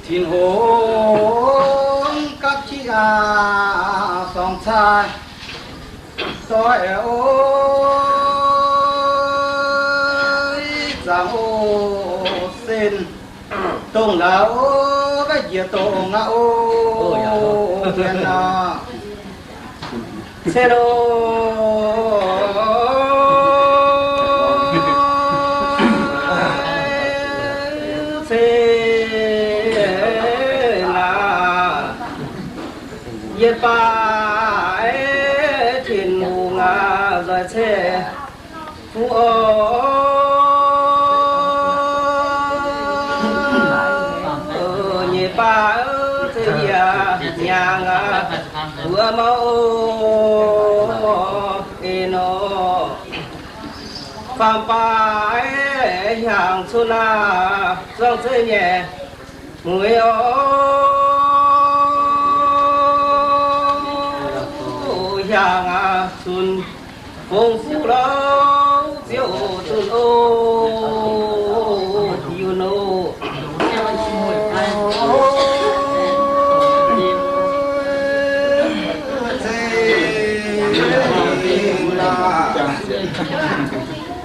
Tin-Hungh gapv jienv aac, sorng cai doic o, zaangc o, sen dongh laauc o, maiv njiec dongh aqv o, mienh aac. Cen o, cen aac. Yie baac Tin-Hungh aac, nzoih ceix fuqv o, nyei baac ceix yie hnyangx aac, wuov mouv o, en o. Faam baac hnyangx cun aac, zuangx zeiv nyei mueiz o, hnyangx aac, cun fongx fuqv louc ziouc zunh o, yunc o.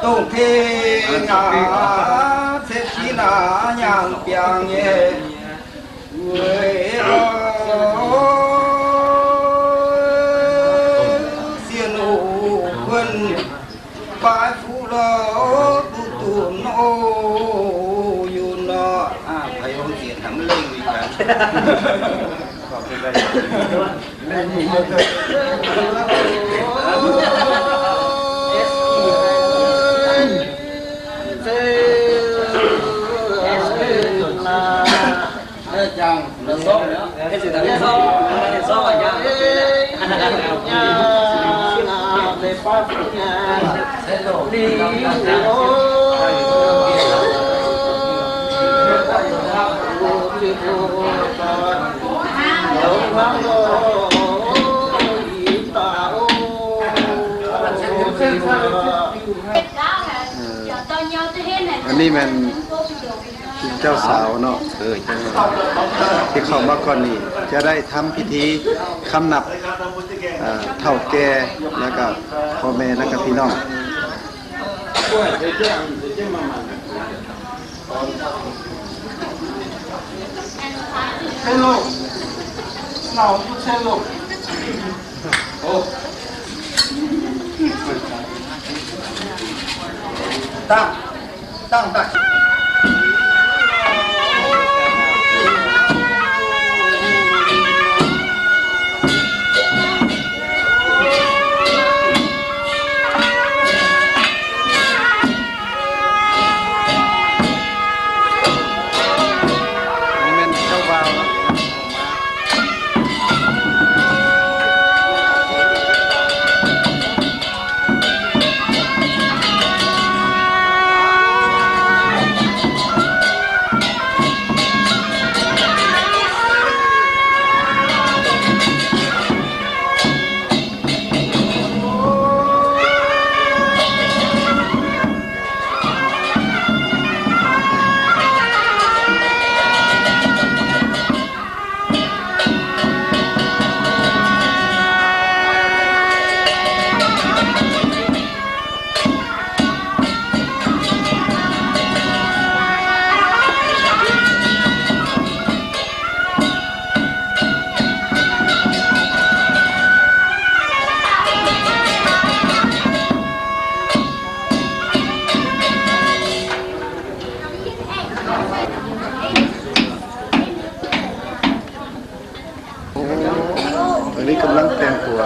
Dongh tengx aac, cetv qinx aac, nyaanh biangh nyei weic o, sienx o, อันนี้แม่นเจ้าสาวเนาะ ที่เข้ามาก่อนนี่จะได้ทำพิธีคำนับ เฒ่าแก่ แล้วก็พ่อแม่ แล้วก็พี่น้อง อันนี้กำลังแต่งตัว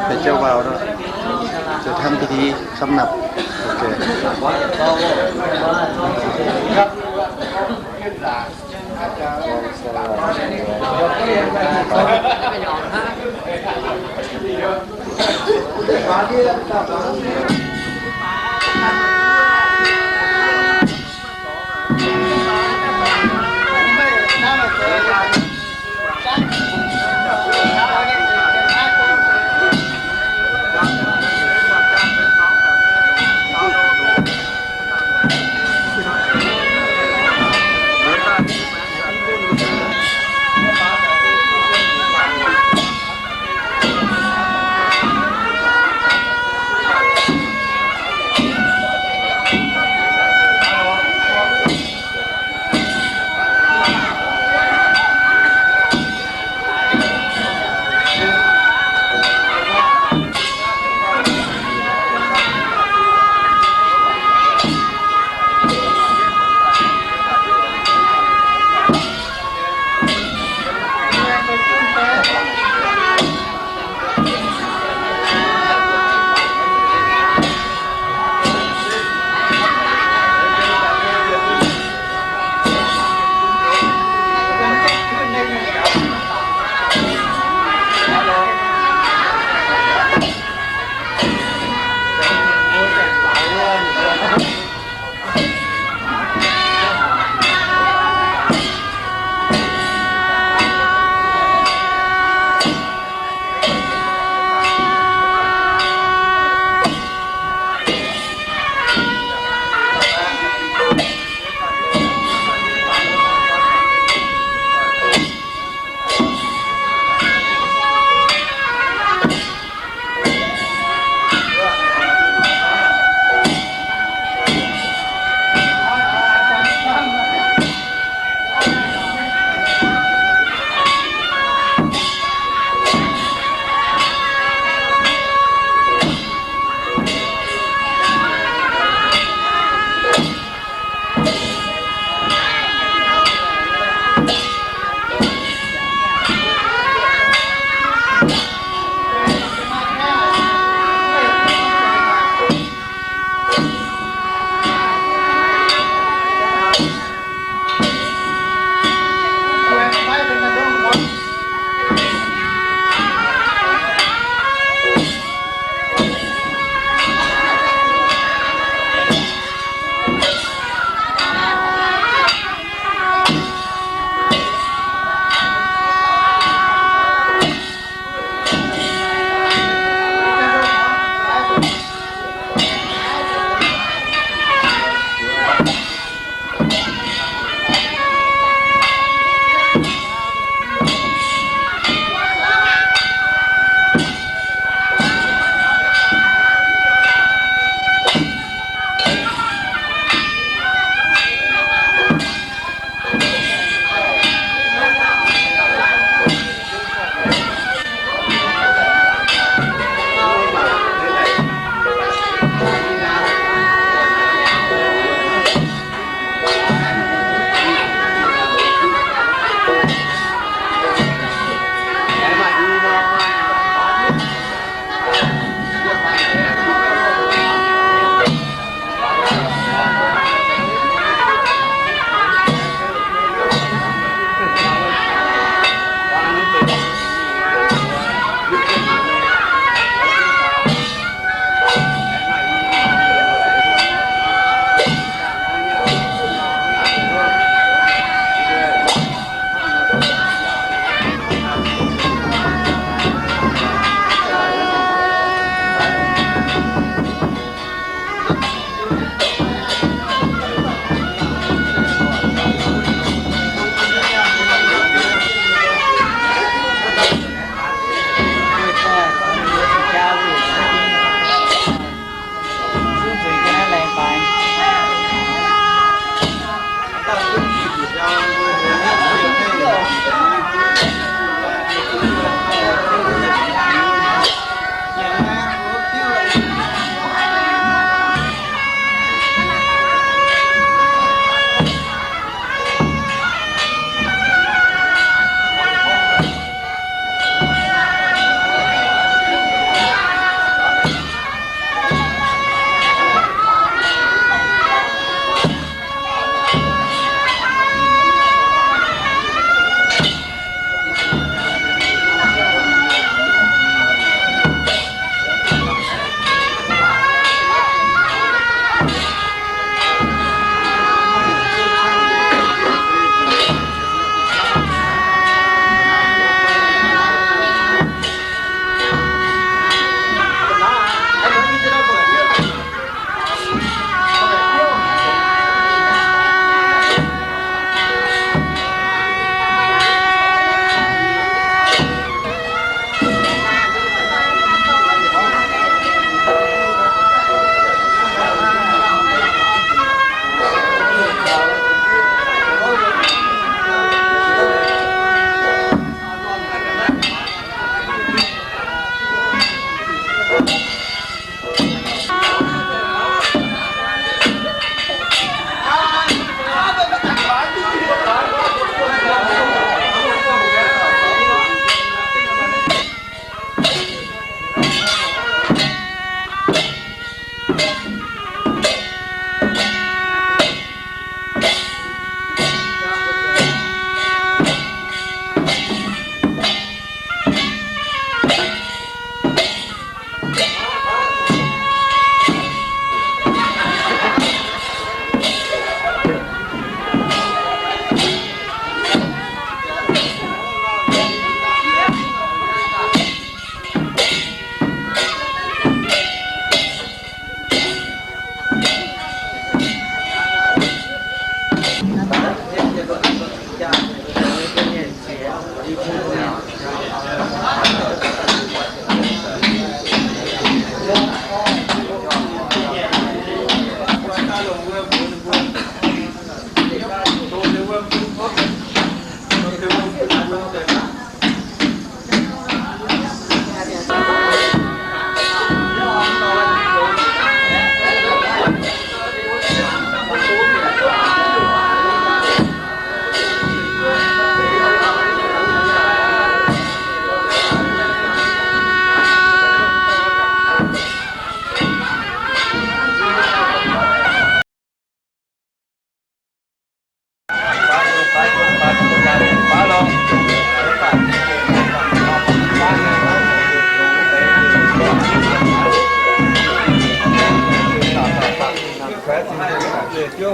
เป็นเจ้าบ่าวเนาะ จะทำพิธีคำนับ โอเค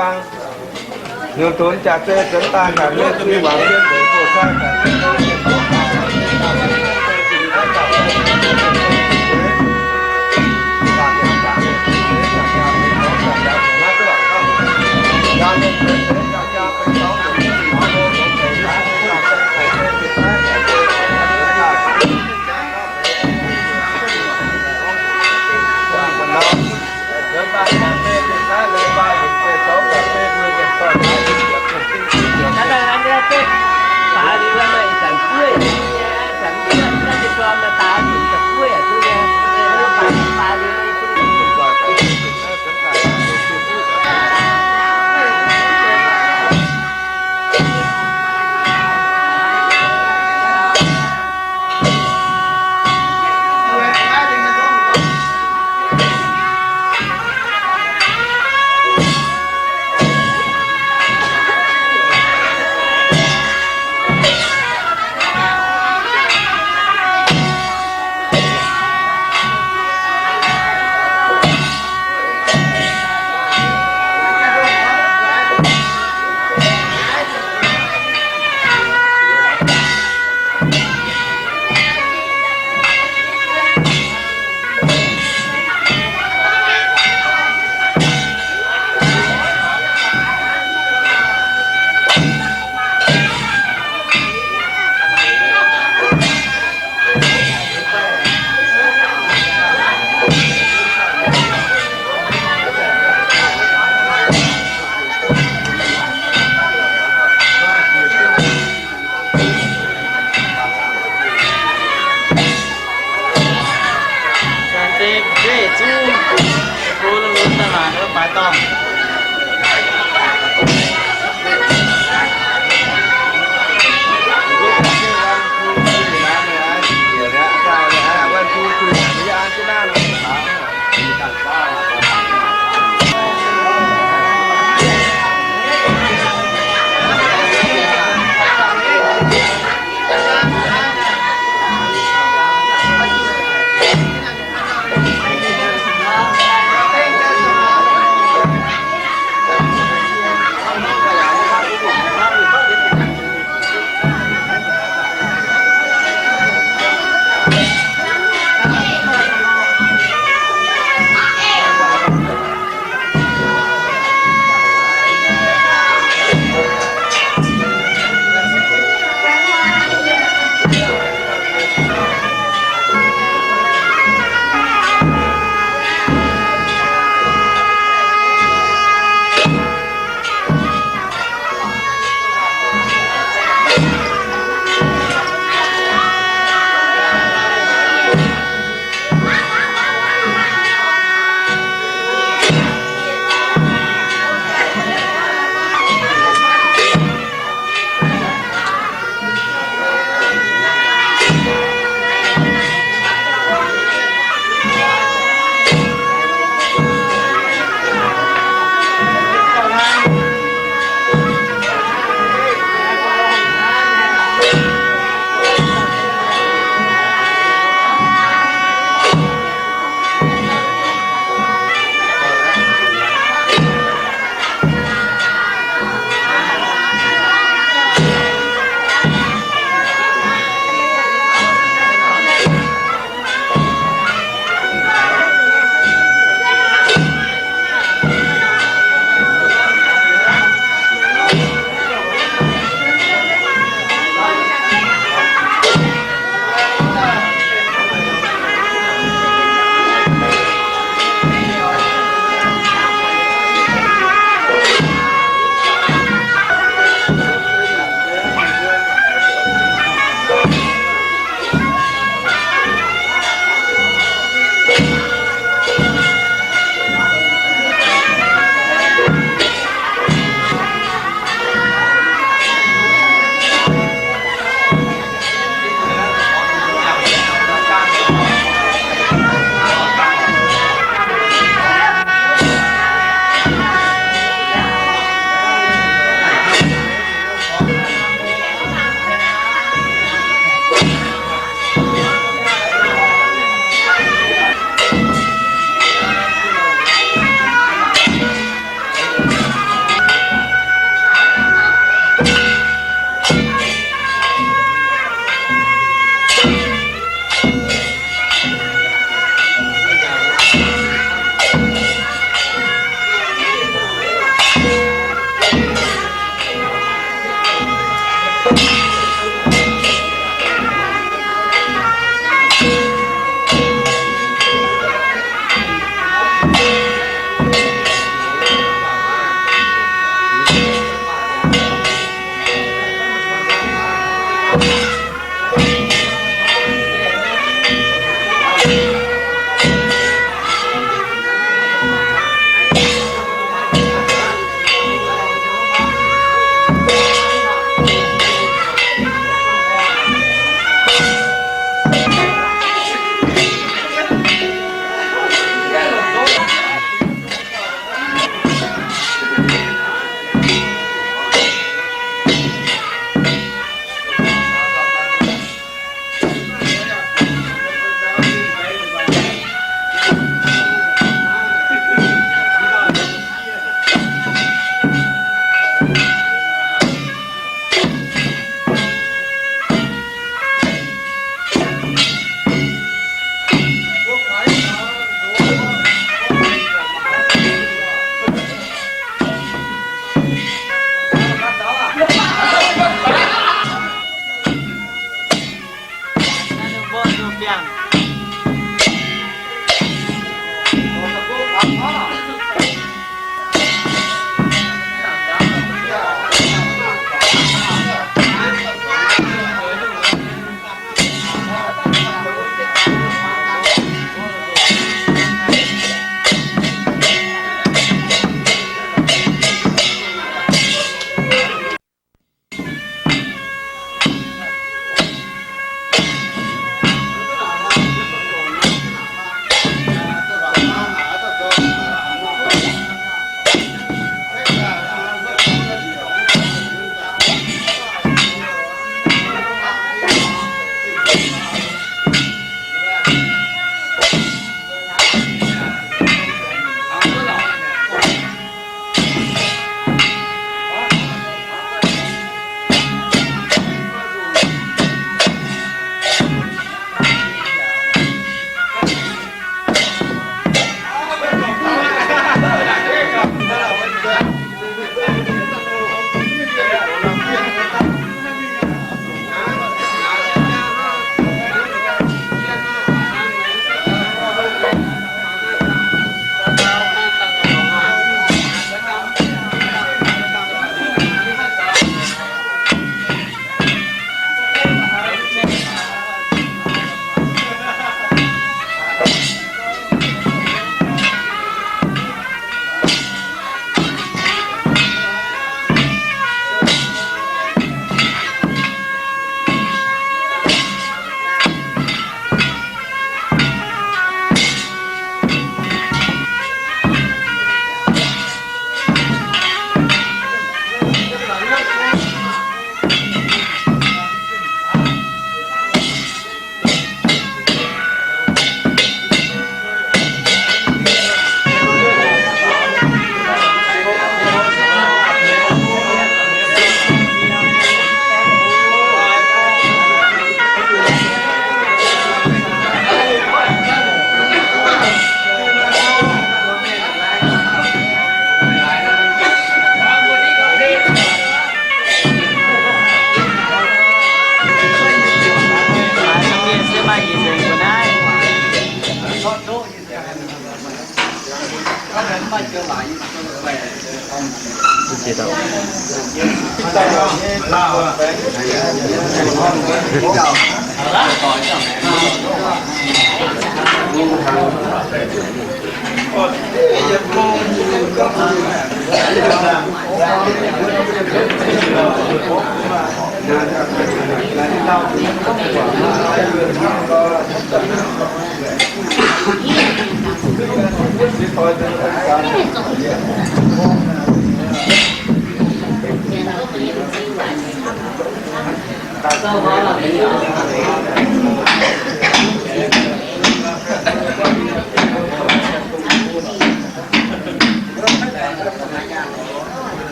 Nyungc dunx jaax zei zengx daaih gaax mienh zui wangc mienh weic buoz-zaih gaax.